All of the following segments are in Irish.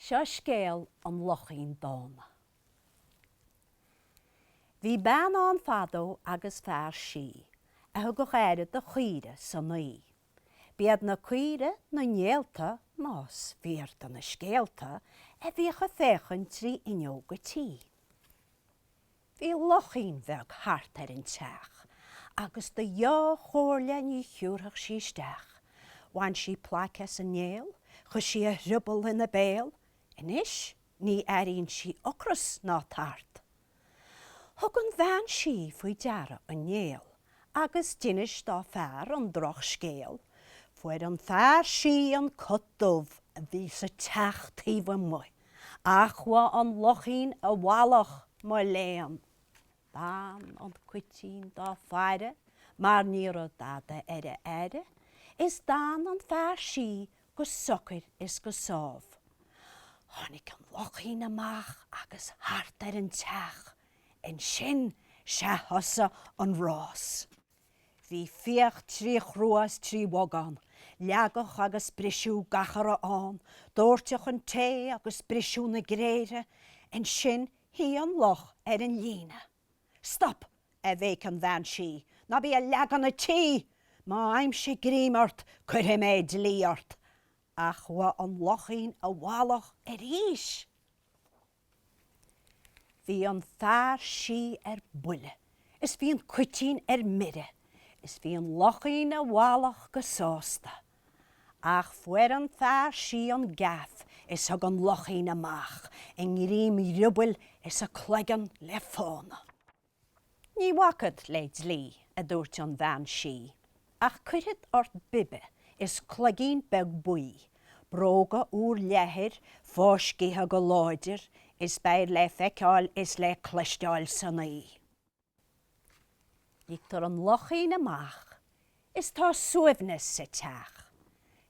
Seo scéal an Luchín Dána. Bhí bean ann fadó agus fear sí, a thugadh aire do chaoire san aoi. B'iad na caoire na néalta, más fíor do na scéalta, a bhíodh ag féachaint trí fhuinneog a tí. Bhí luchín bheag thart ar an teach agus do dhea-chomhairle ní thiúrfadh sí isteach. Bhain sí plaic as an néal, chuir sí a thrioball ina béal, anois ní airíonn sí ocras ná tart. Thug an bhean sí faoi deara an néal agus d'inis dá fear an drochscéal. Fuair an fear sí an cut dubh a bhí sa teach taobh amuigh. Ach chuaigh an luchín i bhfalach, mo léan. D'fhan an cuitín dá faire mar ní raibh dada ar a aire, is d'fhan an fear sí go socair is go sámh. Tháinig an luchín amach agus thart ar an teach, ansin sea thosaigh an rás. Bhí fiach trí chrua is trí bhog ann. Leagadh agus briseadh gach a raibh ann, dóirteadh an tae agus briseadh na gréithe. Ansin shuigh an luch ar an líne. Stop! a bhéic an bhean sí, ná bí ag leagan an tí! Má fhaighimse greim ort cuirfidh mé dlí ort! Ach chuaigh an luchín i bhfalach arís. Bhí an fear sí ar buile is bhí an cuitín ar mire is bhí an luchín i bhfalach go sásta. Ach fuair an fear sí an gaff is thug an luchín amach i ngreim driobaill is a cloigeann le fána. Ní bhacfad le dlí, a dúirt an bhean sí, ach cuirfead ort bibe is cloigín beag buí, bróga úr leathair fáiscithe go láidir is beir le feiceáil is le cloisteáil san oí. Ligtear an luchín amach is tá suaimhneas sa teach.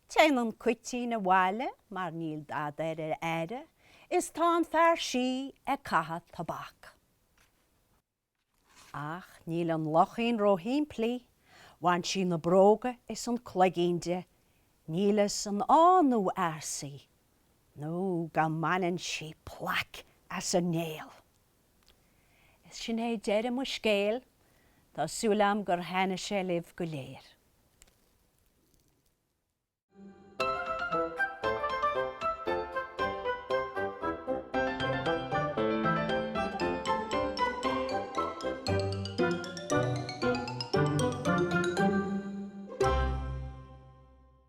Téann an cuitín abhaile mar níl dada ar a aire is tá an fear sí ag caitheamh tobac. Ach níl an luchín róshimplí, bhain sí na bróga is an cloigín di, níl fhios an ann nó as í, nó go mbaineann sí plaic as an néal. Is sin é deireadh mo scéil, tá súil a'm gur thaitnigh sé libh go léir.